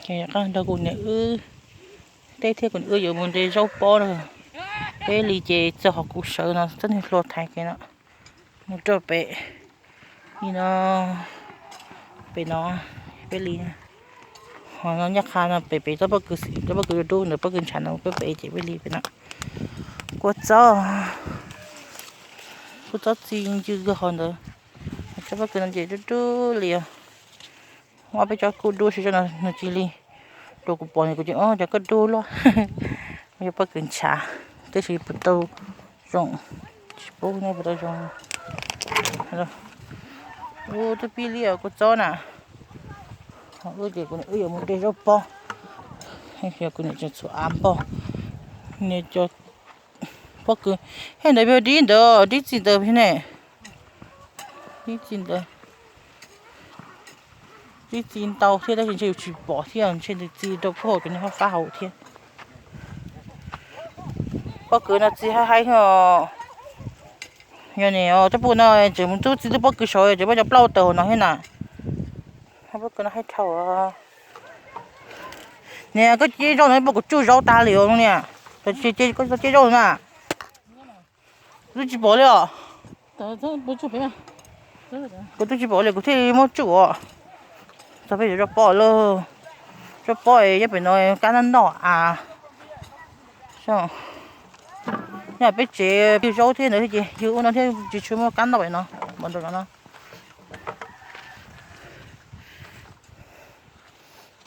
Ces qab nrog kuv niam wb, teb thiab kuv niam wb yuav mus de zaub pob na. Peb li ces txog hauv kuv sawv no txoj niag hlua thaiv kev no, mus rau pem li no, pem no, peb li. Ho no nyaj qha no pem pem tsob pob kws xim, tsob pob kws dub ntawd, pob kws ntshav no peb pem ces peb li pem no. Kua txob, kua txob txi ncw kawg hauv ntawd. Tsob pob kws no ces dub dub li os. Ob peb tsob kuj dub si zog no nws cia li, rau kuv pom kuv ces o cov kuj dub luaj. Yog pob kws ntshav, tab sis puas tau zoo, tsis paub nej puas tau zoo. Ub, twb pib liaj kua txob na. Wb ces kuv wb yuav mus de zaub pob, yog kuv niam tseem txhuam av npog, niam cov pob kws, he ntawd yog dib ntawd, dib txi ntawd ne, dib txi ntawd, dib txi ntau thiab tab sis ntshe yus tsis pom thiab ntshe nws txi rau puag hauv cov niag fab hauv thiab. Pob kws no txi haib haib os. Yog ne, tsob pob kws no tseem mus tub txi lub pob kws saud tseem muaj cov plaub tawm hauv no thiab na. Pob kws no haib dhau. Niam, koj cia zaub no poj kuv tsuj zaub tag li os niam. Koj cia zaub na. Kuv twb tsis pom li os. Kuv twb tsis pom li kuv thiaj muab tsuj os. Txog peb yuav zaub pob lawm. Zaub pob es nyob pem no kab noj noj av. Nyob peb tsev yug zaub thiab ntawd ces yug ua no thiab tsis tshua muaj kab noj pem no, npaum nraum no.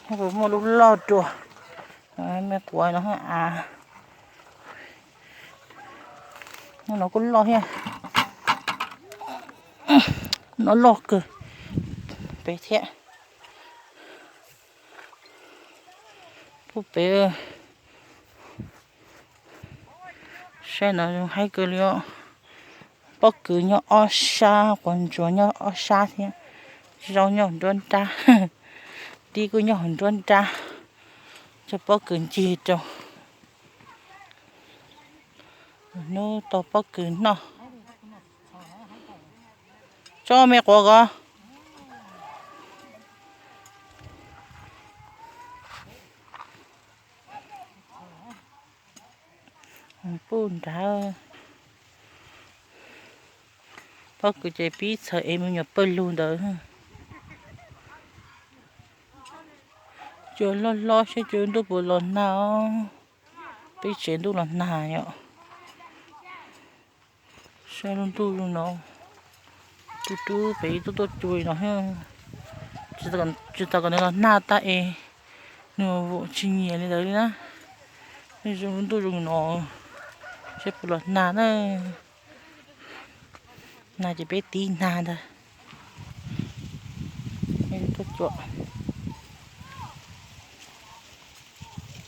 Muaj lub loj dua, me quav no av, no kuj loj thiab, no loj kawg pem thiab. Pub pem, saib no zoo haib kawg li os. Pob kws nyob ob sab, quav ntsuas nyob ob sab thiab. Zaub nyob hauv nruab nrab, dib kuj nyob hauv nruab nrab. Cov pob kws ncig rau, hnub tau pob kws noj. Tso me quav ko. Puj nrad, pob kws ces pib txhawv es me nyuam pawg lug ntawd. Cua hlob hlob saib cua ntuj puas los nag os. Peb tsev ntuj los nag yom. Saib lub ntuj zoo no, rub rub pem tuaj tuaj cua li no. Tsis tas kom nws los nag tag es nws vam tsis nyiam li ntawd li na. Zoo lub ntuj zoo no, saib puas los nag na. Nag ces peb tiv nag ntag. Tuaj cua,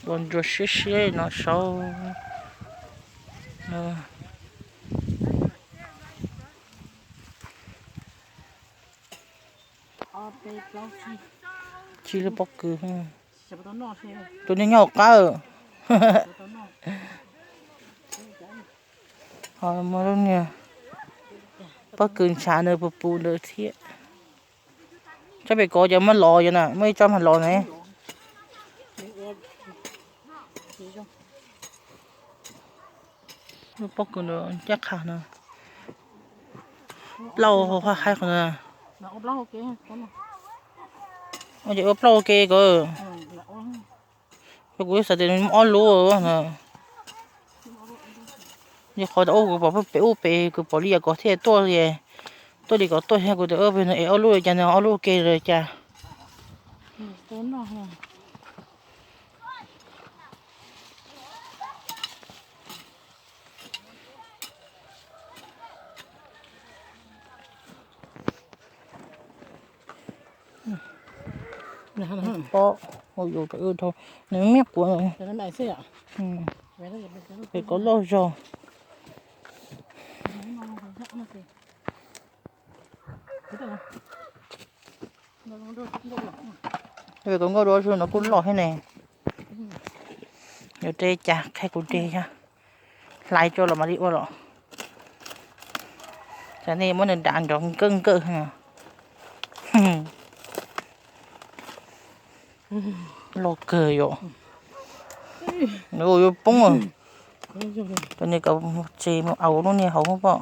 quav ntsuas siab siab no saud. Tsib lub pob kws, tus niag nyob hauv qab. Ho muaj lub niag pob kws ntshav nws puv puv ntawd thiab. Tsob pem ko ces muab los yom na, muaj ib tsob mas los ne. Lub pob kws ncaj qha no, plaub haib qhov no. Ces ua plaub ua ke ko. Kuv xav tias muaj ob lub na. Yog qhov tau ub kuv pom pem ub pem kuv pom li yam kom thiaj tuaj li, tuaj li kom tuaj thiab kuv tias pem no es ob lub cas nws ob lub ua ke li cas. Pob, ua yus rau dhau, nws me quav, pem ko loj zog. Pem ko nkauj dua zog no kuj loj thiab ne. Yuav de cas qhia kuv de yog hlais tso los mam li ua los. Tsam nej muab nws dam nrov nkawj nkawj. Loj kawg yom. Nws yuav poob. Cov niag kaum tsev mus aus lub niag hauv pom.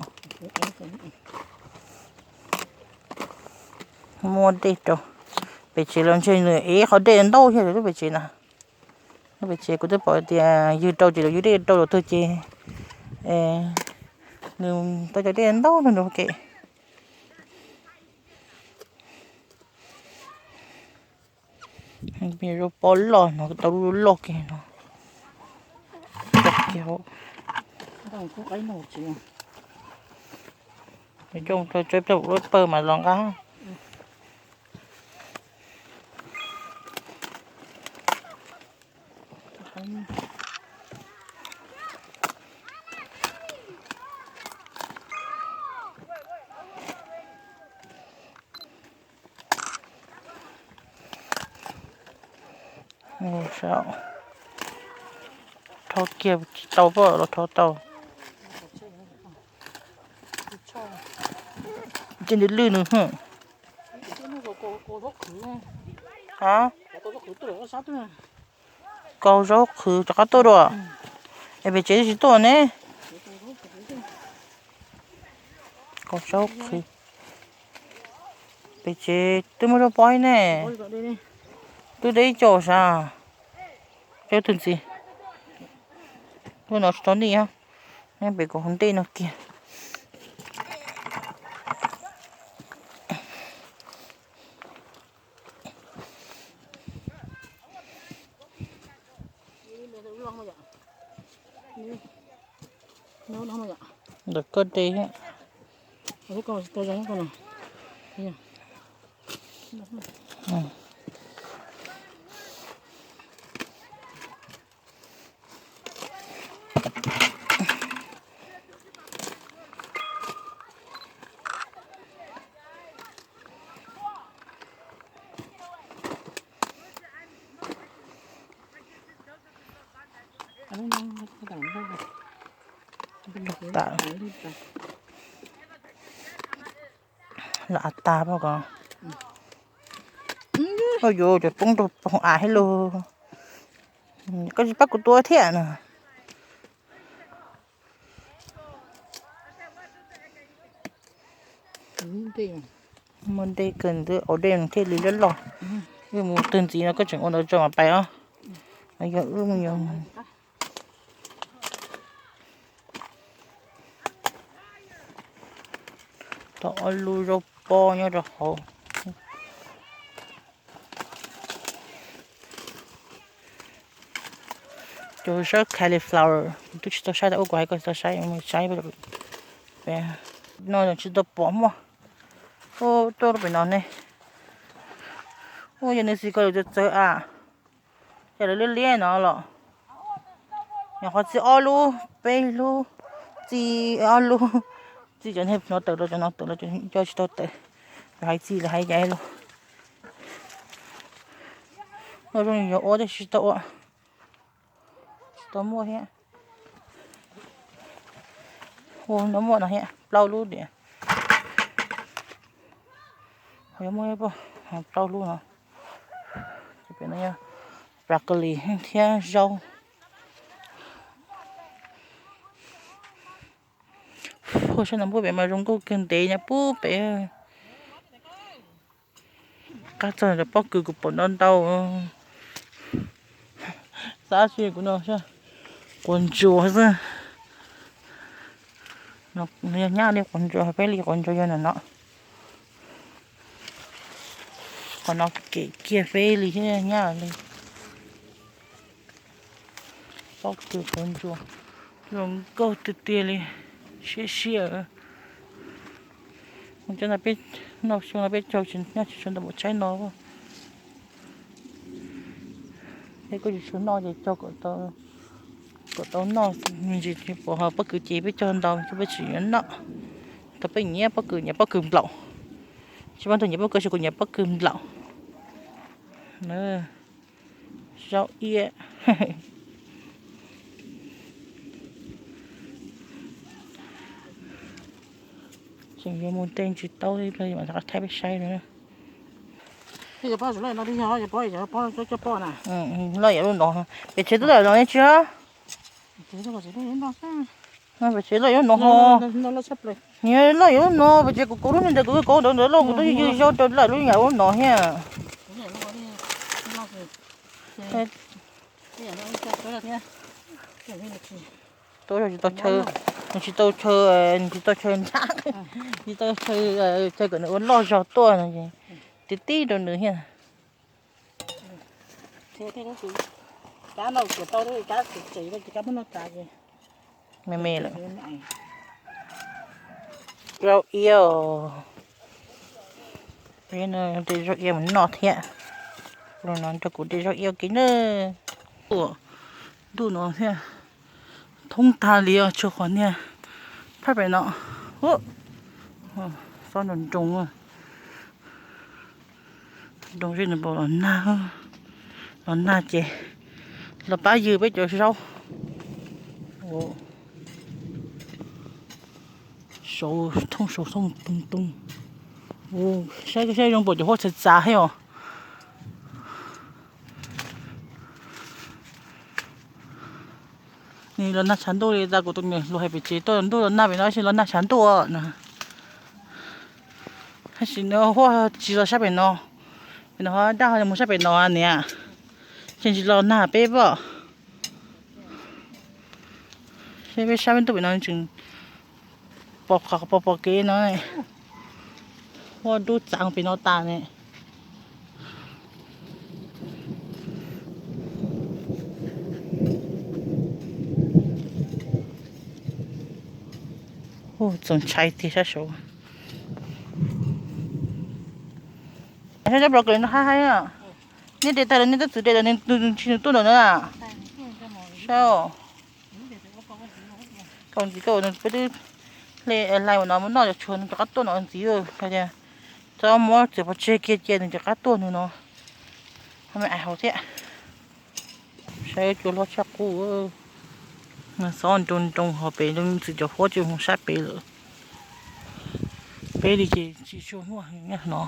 Muab dej rau. Pem tsev los ntshe nws ev qhov dej ntau thiab lub pem tsev na. Lub pem tsev kuv twb pom tias ywg rau ces los ywg dej rau los twg ces nws tau cov dej ntau no nrog kev. Zaub pob loj no tau lub loj kiag no. Coj tso tso lub pawg mas los nqa. Rho kiag tsis tau pom los rho tau. Ces nws lwj nws hwm. Kaus zaub qhwv rov qab tuaj dua. Es pem tsev twb tsis tuaj ne. Kaus zaub qhwv. Pem tsev twb muaj zaub pob ne. Twb de ib co sav. Cov twg ntxiv. Lub no tsis tau nij. Pem kaus ntej no kiag. Ntawm koj de. Los av tag pob ko. Oj yuav cov poob rau pob av thiab lauj. Koj tsis pab kuv tua thiab na. Muaj dej kawg ntawd, ua dej thiaj li loj loj. Wb mus twg ntxiv no koj tseem ua ntawd tso mas pais os. Yog wb mus yog tau ob lub zaub pob nyob rau hauv. Cov sab cauliflower kuv twb tsis tau saib, tab ub kuv hais koj tsis tau saib, mus saib. No tsis tau pom muaj. Ub, tuaj rau pem no ne. Ub, yog nws xis ko lawm txawv txawv a. Ces lawv liab liab no los. Nyuam qhuav txi ob lub, peb lub, txi ob lub. Txi cov niag no tawm los, cov no tawm los, cov tsis tau tawm. Lawv hais txi lawv hais caiv los. No zoo li yuav ua tab sis tsis tau ua. Tsis tau muaj thiab. Ua no muaj no thiab, plaub lub diam. Ho yuav muaj plaub lub no. Ces pem no yog broccoli thiab zaub. Ua sab no npuab pem mas zoo nkauj kawg ntev nyob pub pem. Qab txog cov pob kws kuv pom ntau ntau. Xav tsis kuv no quav ntsuas xwb. Yog nyab li quav ntsuas, peb li quav ntsuas yog no no. Qhov no kem kiag peb li thiab nyab li. Pob kws quav ntsuas zoo nkauj tiag tiag li, siab siab. Cov no peb noj xyoo no peb caug tsis nyob tsis tshua ntau npaum tshaib no. Peb kuj tsis tshua noj ces caug kom tau noj me ntsis, pom ho pob kws ces peb caug ntau peb tsis nyiam noj. Thaum peb nyiam pob kws, nyiam pob kws nplaum. Tsis paub tus nyiam pob kws, kuv nyiam pob kws nplaum. Zaub iab. Tseem yuav mus de ntsis taub li, mam rov qab thaij peb saib no. Loj yam lub no, pem tsev twb loj yam lub no tsis. Pem tsev loj yam lub no ho. Nws loj yam lub no, pem tsev kuv kaus lub ntawd, kuv kaus ntawd ntawd loj, kuv twb ywg zaub rau lawm lub yam lub no thiab. Tsis tau chaw, nws tsis tau chaw, nws tsis tau chaw ntsab, tsis tau chaw, chaw kom nws ua loj zog tuaj no ces tib tib rau nws thiab. Me me lawm. Zaub iab, de zaub iab mus noj thiab. Los no nrog kuv de zaub iab ua ke na. Ua ntuj no thiab, thoob tag li os, tsuas qhov niag phaj pem no. Xob nroo nroo, nroo zej nws npaum los nag, los nag ces los pab ywg peb cov zaub. Saud thoob saud thoob toog toog. Saib saib zoo npaum cov huab txhav txav thiab os. Nws los nag tshav ntuj li tas, kuv tus niam hluas hais pem tsev tuaj ntuj los nag pem no, tab sis los nag tshav ntuj no. Tab sis nws huaj tsis los sab pem no, pem no ho daj ho mus sab pem no niam. Tseem tsis los nag peb pom. Seb peb sab peb ntuj pem no tseem pom qhov pom pom kev no, huaj dub txav pem no tas ne. Txaus ntshai tiag sab saud. Saib cov broccoli no haib haib. Nej de tag lawm nej twb txwv de lawm, nws tsis nws tuaj ntawm no na. Saib, kaum ntxiv kaum nws peb twb hle hlais ua no muab noj cov tshuav nws rov qab tuaj no ntxiv. Hais tias txhob muab txiav pov tseg kiag cia nws rov qab tuaj nws no. Ho me ais hauv thiab. Saib cua hlob tshaj qub. Xob nroo nroo ho pem leej txiv cov huab tsis mus sab pem lawm. Peb li ces tsis tshua muaj heev no.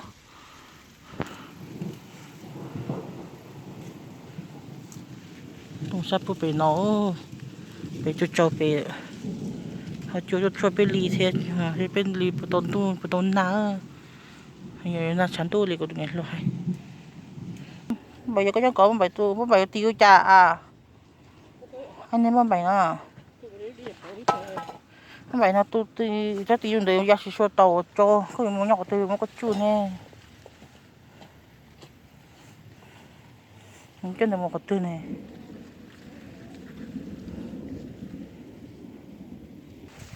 Tooj sab pub pem no, pem tsuag tsaug pem, ho cua tuaj tshuaj peb li thiab, peb li puas tau ntuj puas tau nag. Yog nag tshav ntuj li kuv tus niam hluas hais. Npaum yog koj nyob kov muaj npaim tus muaj npaim tus tis ua cas a? Ab, nej muaj npaim no, muaj npaim no tus tis tsob tis yus ntawd ya tsis sua tau tso, koj yuav mus nyob qhov twg muab koj tsuj ne. Coj ntawd mus qhov twg ne?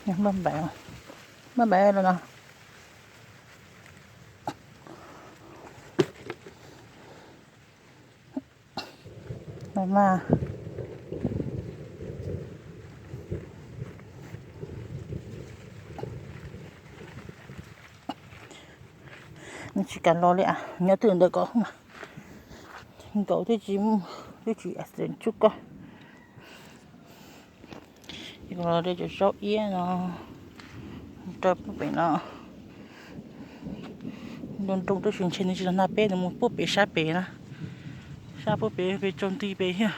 Muaj npaim, muaj npaim los no. Mas nws tsis kam los li, nyob twj ywm ntawm ko, nkaum twb tsis, twb tsis tsuj koj. Los de cov zaub iab no rau pub pem no. Nroo nroo tab sis ntshe nws tsis los nag peb, nws mus pub pem sab pem na. Sab pub pem, pem tsaus nti pem thiab.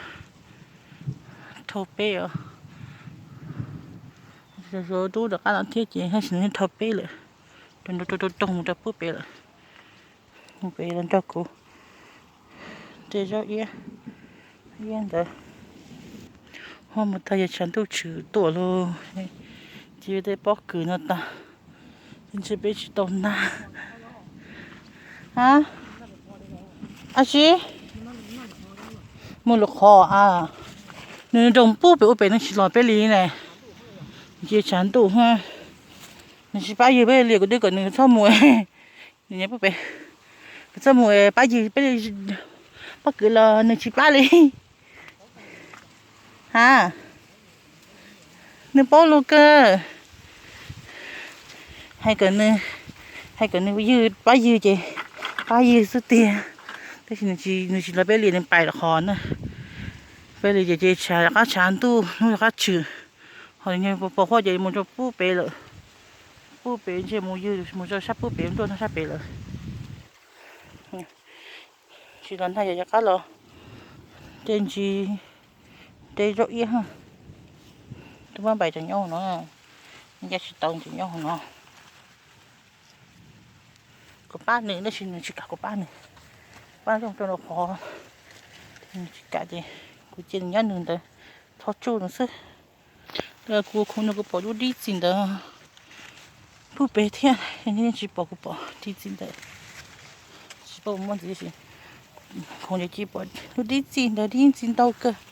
Dhau peb os. Zuav dub rov qab no thiab ces tab sis nws dhau peb lawm. Rau rau rau mus rau pub pem lawm. Pem los nrog kuv de zaub iab, iab ntawd. Ho mus tag yog tshav ntuj tshwm tuaj lawm, ces tej pob kws no tas, ntshe peb tsis tau nag. Ab tsi, mus lwm qhov a, nws nroo pub pem ua pem nws tsis los peb li ne. Ces tshav ntuj, nws tsis pab ywg peb li, kuv twb kom nws txhob mus, nws nyob pub pem, kuv txhob mus pab ywg peb li, pob kws los nws tsis pab li. Ha, nws paub lus kawg. Hais kom nws, hais kom nws ywg pab ywg ces pab ywg xwb tiag. Tab sis nws tsis, nws tsis los peb li, nws pais lawm qhov na. Peb li ces, ces tshav rov qab tshav ntuj hnub rov qab tshwm. Ho nws pos huab ces mus rau pub pem lawm. Pub pem ntshe mus ywg mus rau sab pub pem nruaj no sab pem lawm. Tsis los nag yog cov qab los de ntsis, de zaub iab. Twb muab npais tseem nyob hauv no, ncav tsis tau tseem nyob hauv no. Kuv pab nws tab sis nws tsis kam kuv pab nws, pab zoo rau qhov nws tsis kam ces kuv cia nws nyob nws ntawd, txhob tsuj nws xwb. Kuv khoov no kuv pom lub dib txi ntawd puag pem thiab, tsis pom kuv pom dib txi ntawd. Tsis paub muaj ntxiv, khoov ntawd cia pom lub dib txi ntawd, dib txi ntau kawg.